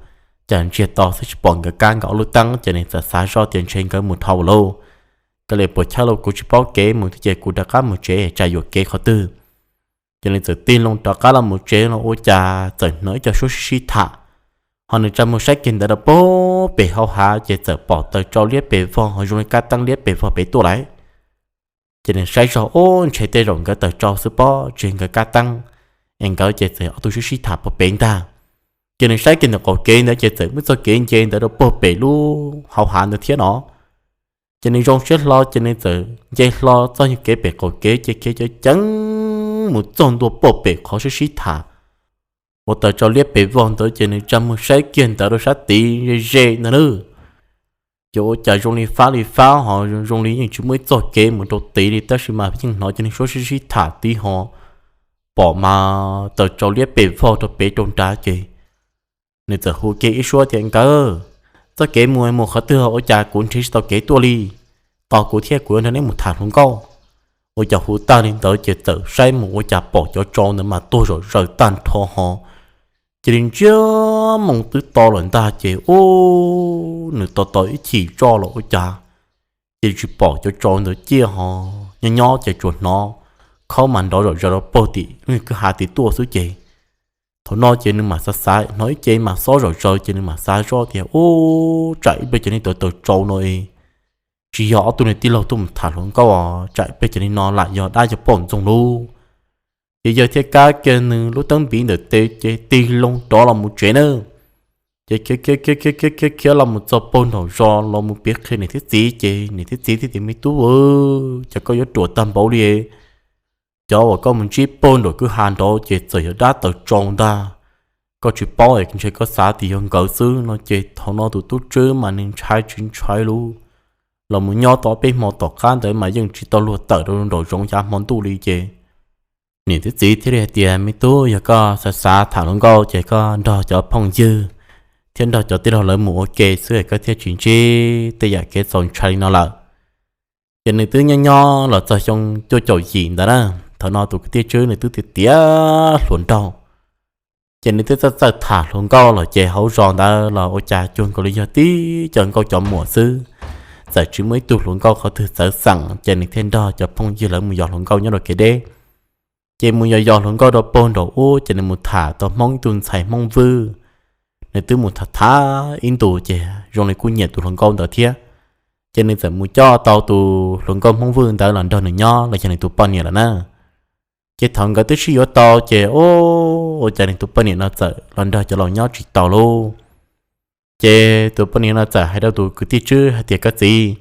cas ntsiag to xwb tsis pom nkawd kab nkawd ob lub teeb ces nws txawm xav zoj tias ntshe nkawd mus dhau lauj. Koj li puas chawj lauj, kuv tsis paub kev mus thiab ces kuv rov qab mus tsev tsam yuam kev qhov twg. Ces nws txawm tig loo rov qab los mus tsev no ua cas txawm hnov ib co suab sib sib tham. Ho nws tsa muag saib kiag ntawd rau pem hauv hav ces txawm pom taws tsau liab pes vog ho zoo li kab teeb liab pes vog pem tuaj lawm. Ces nws saib zog ub ntshe tej zaum nkawd taws tsau xwb pob, tsis nkawd kab teeb, es nkawd ces txawm ob tug sib sib tham pem ntag. Ces nws saib kiag ntawm qaum kev ntawd ces txawm muaj txoj kev nce ntawd rau pem lub hauv hav ntawd thiab no. Ces nws zoo siab hlo ces nws txawm nce hlo txoj kev pem qaum kev ces khiav ceev ceev mus txog ntua pem qhov sib sib tham ua taws tsau liab pes vog ntawd ces nws tsa muag saib kiag ntawd rau sab tid ze ze ntag na. Ces ua cas zoo li fab li fab ho zoo li yeej tsis muaj ib txoj kev mus rau tid li tab sis mas yeej hnov cov neeg suab sib sib tham tid ho pom mas taws tsau liab pes vog rau pem rau nrad ces nws txawm hu kiag ib suab tias, Nkawd, txoj kev mus mus qhov twg ua cas kuv nrhiav tsis tau kev tuaj li? Tos kuv thiab kuv yuav nrog neb mus tham hluas nkauj. Ua cas hu tag li ntawd ces txawm saib mus ua cas pom cov tsau ntawd mas tuag zom zaws tag nrho ho cia li ntsiag moo twb to lawm ntag ces ub, nws tos tos ib chim tso los ua cas cia li tsis pom cov tsau ntawd ciaj ho nyob nyob ces tsuas hnov khaub mas nrov zom zaws rau pem tim lub kwj ha tim tuaj xwb ces thaum no ces nws mam xav xav hnov ib ce mas xob zom zaws ces nws mam xav zoj tias, Ub, tsam ib pliag cov neeg tuav taws tsau no tsis yog ob tug niag tij laug tuaj mus tham hluas nkauj os, tsam ib pliag cov neeg no lam yog dab yog poj ntxoog lauj. Ces yawg thiaj kav kiag nws lub teeb npiv ntawm tes ces tig loo rov los mus tsev na. Ces khiav khiav khiav khiav khiav khiav los mus txog pem nraum zos los mus piav qhia niam thiab txiv ces niam thiab txiv thiaj tias, Me tub, cas koj yuav ruam tag npaum li? Cov uas koj mus ntsib pem nraum kwj ha nraud ces txawm yog dab taws tsau ntag. Koj tsis paub es ntshe koj xav tias yog nkawd xwb no ces thaum no tus tub tswb mas nws ntshai tsis ntshai lauj. Los mus nyob tau peb hmo tom qab ntawd mas yeej tsis tau luag tawm rau nraum zoov yav hmo ntuj li ces niam thiab txiv thiaj li hais tias, Me tub, yog koj xav xav tham hluas nkauj ces koj nrog cov phooj ywg thiab nrog cov tij laug lawv mus ua ke xwb es koj thiaj tsis ntsib tej yam kev txaus ntshai li no lawm. Ces nws twb nyob nyob los txog xyoo cuaj caum yim ntawd na, thaum no tus kwv tij tswb nws twb tiav tiav hluas nraug. Ces nws twb txawj txawj tham hluas nkauj los ces hauv zos ntawd los ua cas cuag nkaus li yog tib co nkauj cov muam xwb. Txawm tsis muaj ib tug hluas nkauj qhov twg txawv xeem ces nws thiaj nrog cov phooj ywg lawv mus yos hluas nkauj nyob rau kev deb. Ces mus yos yos hluas nkauj rau pem nraum ub ces nws mus tham tau Hmoob ib tug ntxhais Hmoob Vwj. Nws twb mus tham tham ib ntus ces zoo li kuj nyiam tus hluas nkauj ntawd thiab. Ces nws txawm mus coj tau tus hluas nkauj Hmoob Vwj ntawd los nrog nws nyob los yog nws tus poj niam lawm na. Ces thaum nkawd twb sib yuav tau ces ua cas nws tus poj niam no txawm los nrog cov laus nyob tsis taus lauj. Ces tus poj niam no txawm hais rau tus kwv tij tswb hais tias, Koj txiv,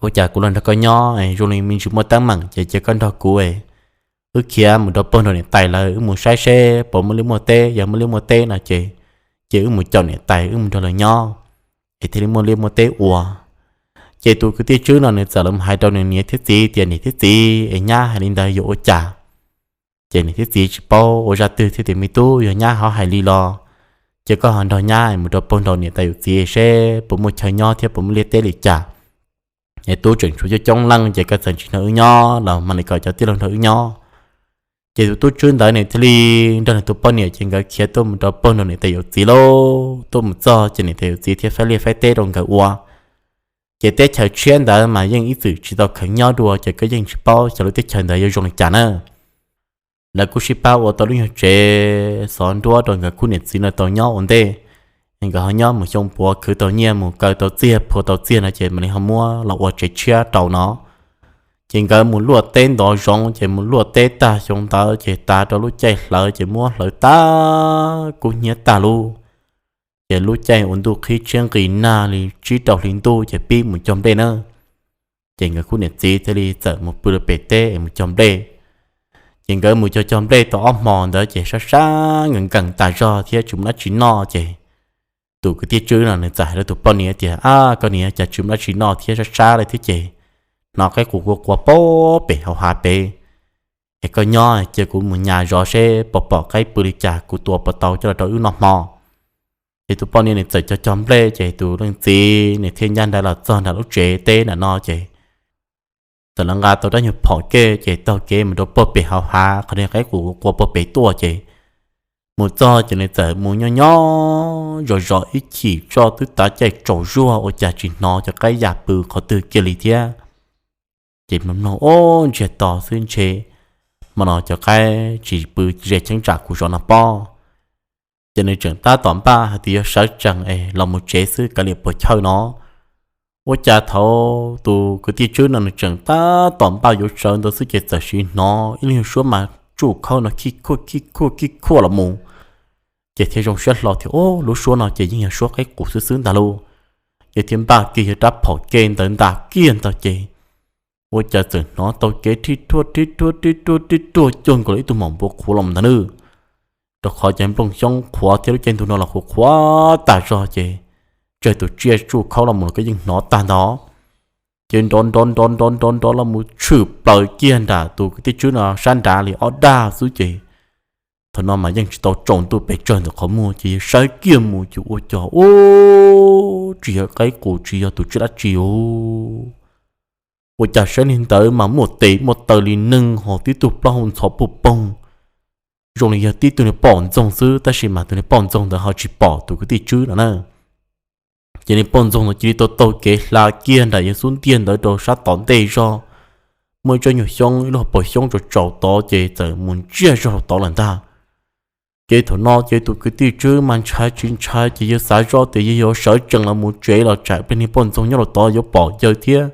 ua cas kuv los nrog koj nyob zoo li me ntsis muaj teeb meem ces cia koj nrog kuv, wb khiav mus rau pem nraum niam tais lawv, wb mus saib seb puas muaj liaj muaj teb, yog muaj liaj muaj teb no ces ces wb mus caum niam tais wb mus nrog lawv nyob es thiaj li muaj liaj muaj teb ua. Ces tus kwv tij tswb no nws txawm los hais rau nws niam thiab txiv tias, Niam thiab txiv, es nyab hais li ntawd yuav ua cas? Ces niam thiab txiv tsis paub ua zaj twg thiaj tias, Me tub, yog nyab ho hais li los ces koj ho nrog nyab mus rau pem nraum niam tais yawm txiv seb puas muaj chaw nyob thiab puas muaj liaj teb li cas. Es tub tseem tshuav coob coob leej ces koj txawm tsis nrog wb nyob los mam li kom cov tij laug nrog wb nyob. Ces tus tub tswb ntawd nws thiaj li nrog nws tus poj niam ces nkawd khiav tuaj mus rau pem nraum niam tais yawm txiv lauj. Tuaj mus txog ces niam tais yawm txiv thiaj faib liaj faib teb rau nkawd ua. Ces teb chaws tshiab ntawd mas yeej ib txwm tsis tau kheev nyob dua ces koj yeej tsis paub xyov lub teb chaws ntawd yuav zoo li cas na. Lawv kuj sib pab ua tau lub nyuag tsev xov nruab rau nkawd khub niam txiv no tau nyob ua ntej. Nkawd ho nyob mus xyoo puav khwv tau nyiaj mus kaw tau txiag phua tau txiag no ces mam li ho muab los ua tsev tshiab rau no. Ces nkawd mus luaj teb ntov zoov ces mus luaj teb tag xyoo ntawd ces tas rau lub caij hlawv ces muab hlawv tag kub hnyiab tag lub. Ces lub caij ua ntuj qhib tshiab nqis nag li tsib rau hli ntuj ces pib mus cog nplej na. Ces nkawd khub niam txiv thiaj li txawm mus pw rau pem teb es mus cog nplej. Ces nkawd mus cog cog nplej tau ob hmo ntawd ces sab sab nkees nkees tas zog thiab tsis muaj dab tsi noj ces tus kwv tij tswb no nws txawm hais rau tus poj niam tias, Ab, koj niam, cas tsis muaj dab tsi noj thiab sab sab li thiab ces hnov qaib qus qua qua pem hauv hav pem. Es koj nyob cia kuv mus nyas zov seb puas pom qaib pw li cas kuv tua puas tau coj los rau wb noj hmo. Ces tus poj niam nws txawm cog cog nplej ces tus leej txiv nws thiaj ncaj nraim los txog nram lub tsev teb nram no ces txawm los nqa tau rab nyuag phom kej ces taug kev mus rau puag pem hauv hav qhov niag qaib qus qua puag pem tuaj ces mus txog ces nws txawm mus nyob nyob zov zov ib chim tso twb tav caij tsaus zuag ua cas tsis hnov cov qaib ya pw qhov twg kiag li thiab. Ces mloog mloog ub ntsiag to xwb ntshe hmo no cov qaib tsis pw ze cheeb tsam kuv zov no pob. Ces nws tseem tab tom npaj hais tias yog sawv tsees es los mus tsev xwb kav liam puas chawj no. Ua cas thaum tus kwv tij Tswb no nws tseem tab tom npaj yuav sawv ntawd xwb ces txawm sim hnov ib lub suab mas tsuj khaub no khib khuaj khib khuaj khib khuaj los mus. Ces thiaj zoo siab hlo thiab, o, lub suab no ces yeej yog suab qaib qus xwb xwb ntag lauj. Ces thiaj npaj kiag yog rab phom ke ntawd ntas kiag ntag ces ua cas txawm hnov tau kev rhib rhuaj rhib rhuaj rhib rhuaj rhib rhuaj cuag nkaus li ib tug maum npua qhuav los ntag nawb. Rau qhov ces nplooj xyoob qhuav thiab lub caij ntuj no los qhuav qhuav tas zog ces tsawg tus tsiaj tsuj khaub los mus los koj yeej hnov tag ntag. Ces nrov nrov nrov nrov nrov nrov los mus tshwm plaws kiag nram tus kwv tij Tswb no sab nrad li ob dag xwb ces thaum no mas yeej tsis tau tsaus ntuj pes tsawg ntawm qhov muag ces yawg sawv kiag mus ces ua cas, u, tsis yog qaib qus tsis yog tus tsiaj dab tsi u. Ua cas saib li ntawd mas muaj tes muaj taw li neeg ho tib tug plaub hau ntxhov puj poog, zoo li yog tib tug niag poj ntxoog xwb tab sis mas tus niag poj ntxoog ntawd ho tsis pom tus kwv tij Tswb no na. Ces niag poj ntxoog ntawd cia li tau taug kev hla kiag nram yawg xub ntiag ntawd rau sab tom ntej zog, muaj ib tsob nyuag xyoob ib lub hauv paus xyoob tsaus tsaus tod ces txawm mus ntsiag zog rau tod lawm ntag. Ces thaum no ces tus kwv tij Tswb mas ntshai tsis ntshai ces yawg xav zoj tias yawg yuav sawv tsees los mus tsev los tsam pliag niag poj ntxoog nyob rau tod yuav pom yawg thiab,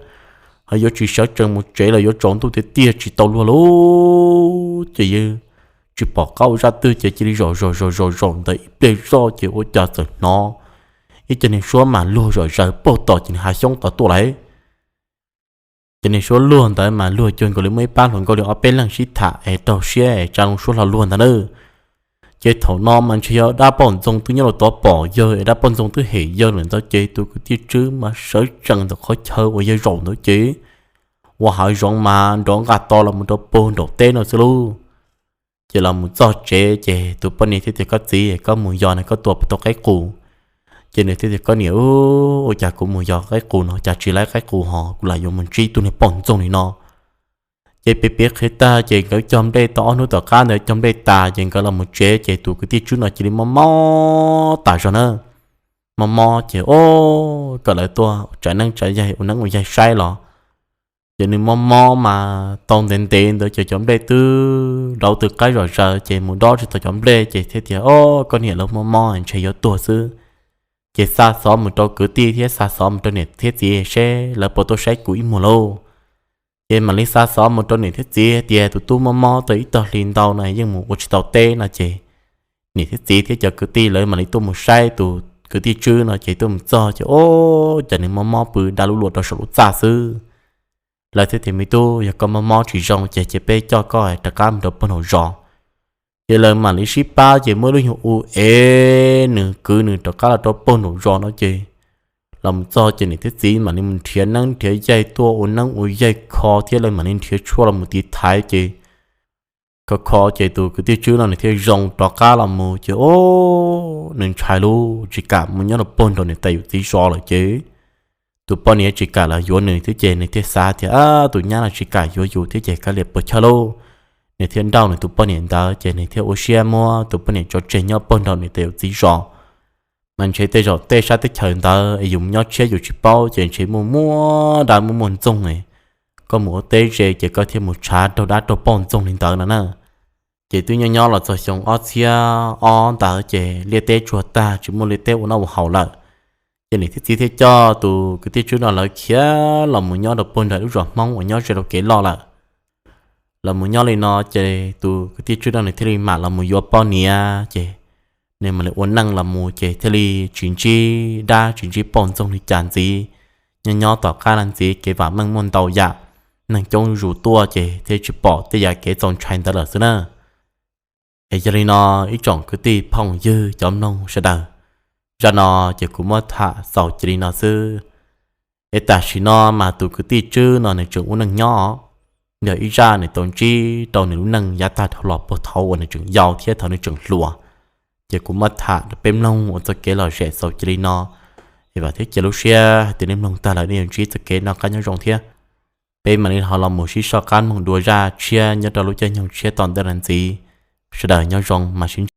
ho yuav tsis sawv tsees mus tsev los yuav tsaus ntuj tiag tiag tsis tau luag lauj. Ces yawg tsis pom qab ua zaj twg ces cia li zaum zaum zaum zaum zaum ntawd ib pliag zoj ces ua cas txawm hnov ib co niag suab mas luag zom zaws puag tom ces niag hav xyoob tod tuaj lawm. Ces niag suab luag ntawd mas luag cuag nkaus li muaj ib pab hluas nkauj li ob peb leeg sib tham es raug siab es tsa loo suab hlo luag ntag na. Ces thaum no mas ntshe yog dab poj ntxoog twb nyob rau tod pom yawg es dab poj ntxoog twb hem yawg lawm ntawd ces tus kwv tij Tswb mas sawv tsees ntawm qhov chaw uas yawg zaum ntawd ces ua hav zoov mas nrov nqaj to los mus rau puag nraum teb no xwb lauj. Ces los mus txog tsev ces tus poj niam thiaj tias, koj txiv, koj mus yos no koj tua puas tau qaib qus? Ces nws thiaj tias, koj niam, ua cas kuv mus yos qaib qus no cas tsis laib qaib qus ho kuv lam yuav mus ntsib tug niag poj ntxoog li no. Ces piav piav qhia tag ces nkawd cog nplej tau ob hnub tom qab ntawd cog nplej tas ces nkawd los mus tsev ces tus kwv tij Tswb no cia li mob mob tas zog na. Mob mob ces o, kom lawv tuaj tsav neeb tsav yaig ua neeb ua yaig saib los ces nws mob mob mas tau ntev ntev ntawd ces cov nplej twb dauv tw qaib zom zaws ces mus dob tsis tau cov nplej ces thiaj tias, o, koj niam, lawv mob mob ntshe yuav tuag xwb. Ces xa xov mus rau kwv tij thiab xa xov mus rau niam thiab txiv seb lawv puas tuaj saib kuv ib muag lauj. Ces mam li xa xov mus rau niam thiab txiv hais tias tus tub mob mob tau ib tog hli ntau no yeej mus ua tsis tau teb no ces niam thiab txiv thiab cov kwv tij lawv mam li tuaj mus saib tus kwv tij Tswb no ces tuaj mus txog ces o, cas nws mob mob pw da lub luam rau saum lub txaj xwb. Lawv thiaj tias, me tub, yog koj mob mob tsis zoo ces cia peb coj koj rov qab mus rau puag nraum zos. Ces lawv mam li sib pab ces muaj ib lub nyuag u es nws kwv nws rov qab los rau puag nraum zos no ces los mus txog ces niam thiab txiv mam li mus nrhiav neeb nrhiav yaig tuaj ua neeb ua yaig kho thiab lawv mam li nrhiav tshuaj los mus tiv thaiv ces kho kho ces tus kwv tij Tswb no nws thiaj zoo rov qab los mus ces o, nws ntshai lauj, tsis kam mus nyob rau puag nraum niam tais yawm txiv zos lawm ces tus poj niam tsis kam los yuav nws thiab ces nws thiaj xav tias, tus nyab no tsis kam yuav yus thiab ces kav liam puas chawj lauj. Nws thiaj nrauj nws tus poj niam ntawd ces nws thiaj ua siab muab tus poj niam tso tseg nyob puag nraum niam tais yawm txiv zos. Mas ntshe tej zaum tej sab teb chaws ntawd es yus mus nyob tshiab yus tsis paub ces ntshe muaj muaj dab muaj muaj ntxoog es koj mus ua teb ze ces koj thiaj mus tshav raug dab raug poj ntxoog li ntawd no na. Ces twb nyob nyob los txog xyoo ob txhiab ob ntawd ces liaj teb tsuag tag tsis muaj liaj teb ua noj ua haus lawm. Ces niam thiab txiv thiaj coj tus kwv tij Tswb no lawv khiav los mus nyob rau puag nram lub zos Hmoob uas nyob ze rau kev loj lawm. Los mus nyob li no ces tus kwv tij Tswb no nws thiaj li mam los mus yuav poj niam ces nws mam li ua neej los mus ces thiaj li tsis ntsib dab tsis ntsib poj ntxoog li cas ntxiv. Nyob nyob tom qab no ntxiv kev vam meej muaj ntau yam, neeg coob zus tuaj ces thiaj tsis pom tej yam kev txaus ntshai ntawd lawm xwb na. Es yog li no ib tsoom kwv tij phooj ywg cov mloog sawv daws, zaj no ces kuv muab tham xaus cia li no xwb. Es tam sim no mas tus kwv tij Tswb no nws tseem ua neej nyob, yog ib zaj nws tau ntsib rau nws lub neej yav tag dhau los puag thaum uas nws tseem yau thiab thaum nws tseem hluas. Ces kuv muab tham rau peb mloog ua txoj kev lom zem xaus cia li no. Es vam thiab cia lub siab hais tias nej mloog tag lawm nej yuav ntsib txoj kev noj qab nyob zoo thiab. Peb mam li ho los mus sib soj qab mloog dua zaj tshiab nyob rau lub caij nyoog tshiab tom ntej no ntxiv. Sawv daws nyob zoo mam sib